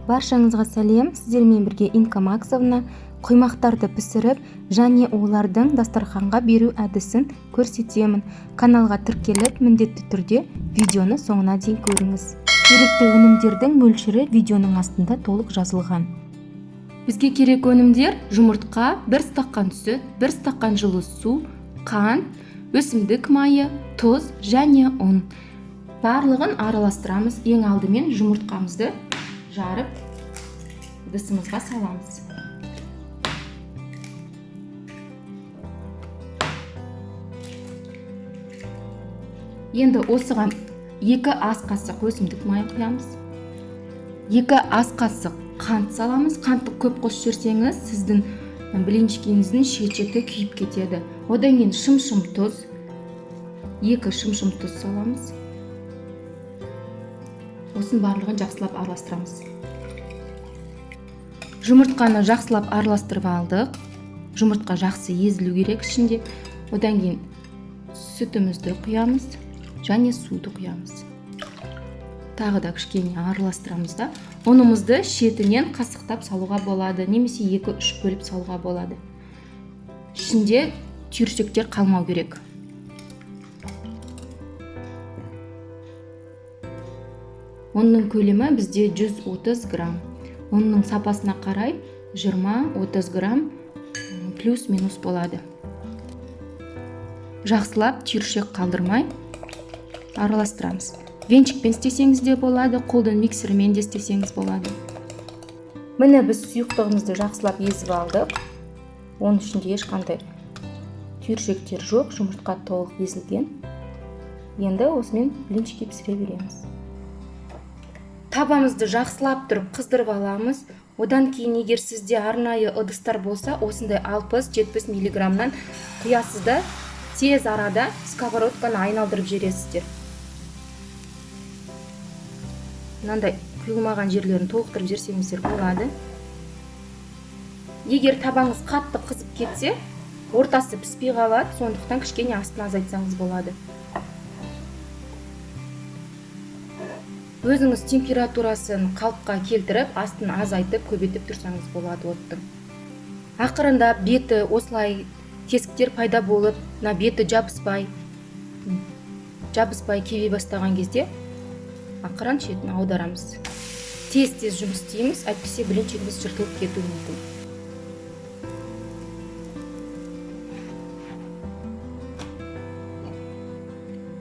Баршаңызға сәлем, сіздермен бірге Инка Максовна. Құймақтарды пісіріп және олардың дастарханға беру әдісін көрсетемін. Каналға тіркеліп, міндетті түрде видеоны соңына дейін көріңіз. Керекті өнімдердің мөлшері видеоның астында толық жазылған. Бізге керек өнімдер: жұмыртқа, 1 стақан сүт, 1 стақан жылы су, қант, өсімдік майы, тұз және ұн. Барлығын араластырамыз. Ең алдымен жұмыртқамызды жарып ыдысымызға саламыз. Енді осыған 2 ас қасық өсімдік майы құямыз. 2 ас қасық қант саламыз. Қантты көп қосып жіберсеңіз, сіздің блинчикіңіздің шет-шеті күйіп кетеді. Одан кейін шымшым тұз, 2 шымшым тұз саламыз. Осының барлығын жақсылап араластырамыз. Жұмыртқаны жақсылап араластырып алдық. Жұмыртқа жақсы езілу керек ішінде. Одан кейін сүтімізді құямыз және суды құямыз. Тағы да кішкене араластырамыз да, ұнымызды шетінен қасықтап салуға болады, немесе 2-3 бөліп салуға болады. Ішінде түйіршектер қалмау керек. Ұнның көлемі бізде 130 грамм. Ұнның сапасына қарай 20-30 грамм плюс-минус болады. Жақсылап түйіршек қалдырмай араластырамыз. Венчикпен істесеңіз де болады, қолдың миксерімен де істесеңіз болады. Міне біз сұйықтығымызды жақсылап езіп алдық. Оның ішінде ешқандай түйіршектер жоқ, жұмыртқа толық езілген. Енді осымен блинчики пісіре береміз. Табамызды жақсылап тұрып қыздырып аламыз. Одан кейін егер сізде арнайы ыдыстар болса, осындай 60-70 миллиграммнан құясыз да, тез арада сковородканы айналдырып жібересіздер. Мынандай құйылмаған жерлерін толықтырып жіберсеңіздер болады. Егер табаңыз қатты қызып кетсе, ортасы піспей қалады, сондықтан кішкене астын азайтсаңыз болады. Өзіңіз температурасын қалыпқа келтіріп, астын азайтып, көбейтіп тұрсаңыз болады оттың. Ақырында беті осылай тесіктер пайда болып, мына беті жабыспай кебе бастаған кезде ақырын шетін аударамыз. Тез-тез жұмыс істейміз, әйтпесе блинчигіміз жыртылып кетуі мүмкін.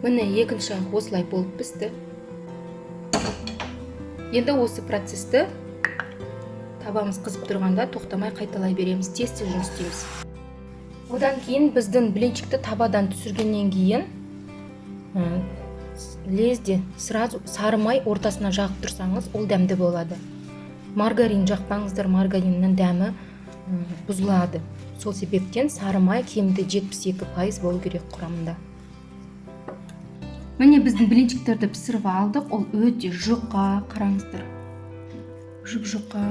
Міне екінші жағы осылай болып пісті. Енді осы процесті табамыз қызып тұрғанда тоқтамай қайталай береміз, тез-тез жұмыс істейміз. Одан кейін біздің блинчикті табадан түсіргеннен кейін, лезде сразу сары май ортасына жағып тұрсаңыз, ол дәмді болады. Маргарин жақпаңыздар, маргариннің дәмі бұзылады. Сол себептен сары май кемінде 72% болу керек құрамында. Міне біздің блинчиктерді пісіріп алдық. Ол өте жұқа, қараңыздар. Жұп-жұқа,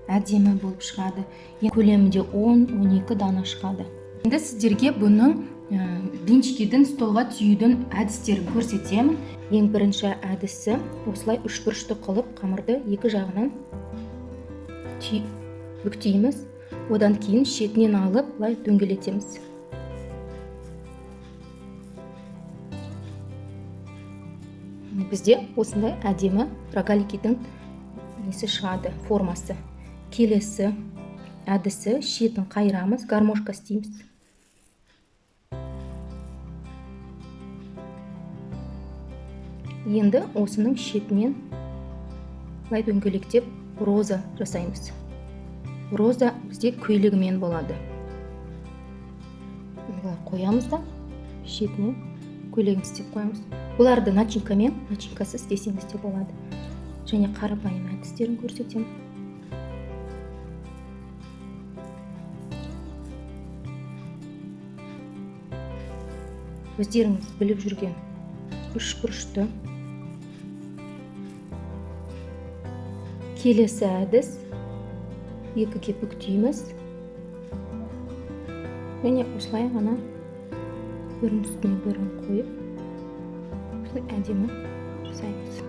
әдемі болып шығады. Көлемі де 10-12 дана шығады. Енді сіздерге бұның блинчикидің столға түюдің әдістерін көрсетемін. Ең бірінші әдісі осылай үшбұрышты қылып қамырды екі жағынан бүктейміз. Одан кейін шетінен алып былай дөңгелетеміз. Бізде осындай әдемі рогаликидің несі шығады, формасы. Келесі әдісі шетін қайырамыз, гармошка істейміз. Енді осының шетінен былай дөңгелектеп роза жасаймыз. Роза бізде көйлегімен болады. Былай қоямыз да шетінен көйлегін істеп қоямыз. Бұларды начинкамен, начинкасыз істесеңіз де болады. Және қарапайым әдістерін көрсетемін. Өздеріңіз біліп жүрген үшбұрышты. Келесі әдіс екіге бүктейміз. Және осылай ғана бірінің үстіне бірін қойып, осылай әдемі жасаймыз.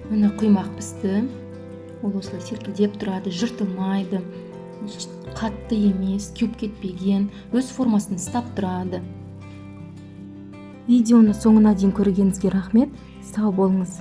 Міне, құймақ пісті. Ол осылай селкілдеп тұрады, жыртылмайды, қатты емес, кеуіп кетпеген, өз формасын ұстап тұрады. Видеоны соңына дейін көргеніңізге рахмет, сау болыңыз.